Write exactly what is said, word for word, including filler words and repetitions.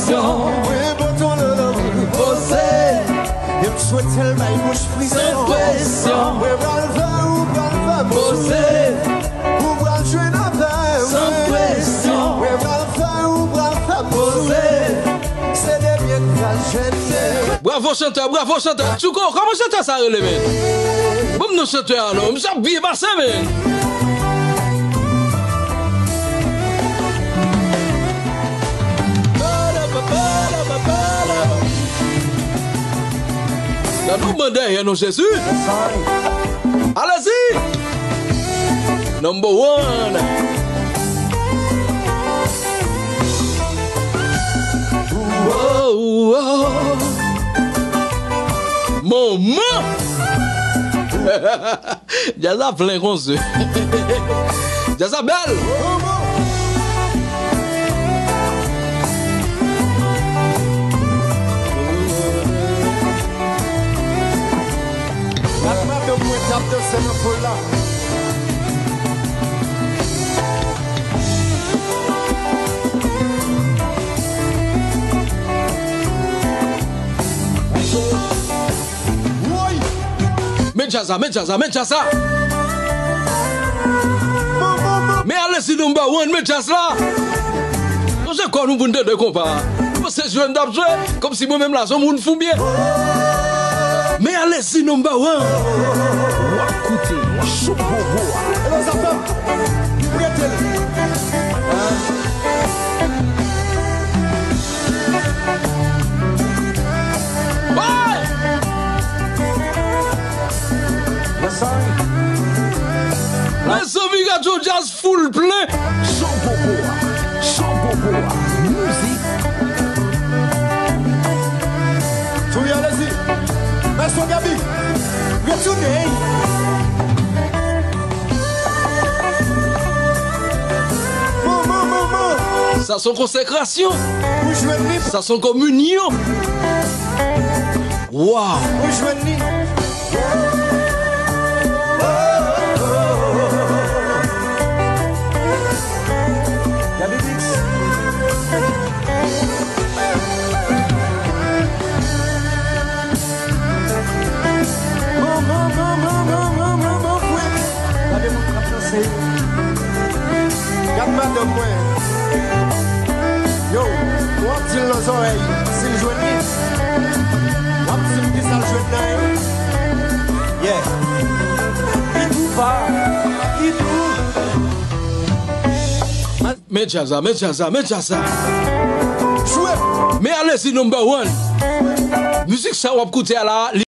Mwen pote yon lolo pou poze. E m swete l bay bouch frison. San presyon. Mwen pral fè ou pral fè poze. Ou pral jwenn avè mwen. San presyon. Mwen pral fè ou pral fè poze. Se depi k pral jwenn. Bravo chantè, bravo chantè. Tchouko, kòman chantè sa rele, men? Bon, m nan chantè a non. Misye ap byen pase, men. Gade yon ban dèyè non, Jezi. Alèzi. Number one. Oh, oh. Manman. Djaz la plen konsa. Djaz la bèl. Gad madanm mwen k ap danse nan foul la. Woy! Men djaz la, men djaz la, men djaz la! Men alèzi number one, men djaz la! Sonje kò nou pou n tande konpa a. Ou panse jwe m t ap jwe? Kòmsi mwen menm la, se yon moun fou m ye. Men alèzi number one! W ap koute Show Bobo a. Elò, Zafèm! Prete l. Woy! Mezanmi, radyo djaz full plen. Show Bobo a, Show Bobo a, mizik. Touye alèzi. Mèsi Gaby. Retounen. Manman, manman. Sa se yon konsekrasyon. Ou jwenn li. Sa se yon kominyon. Waw. Ou jwenn li. Gaby Mix. Manman, manman, manman, manman, fwe. Gade moun k ap danse. Gad madanm mwen. Yo, w ap di l nan zòrèy si l jwenn li. W ap di l kisa l jwenn nan, yeah. Ki tou pa, ki tou. Men djaz la, men djaz la, men djaz la. Jwe. Men alèzi number one. Mizik sa w ap koute a la, li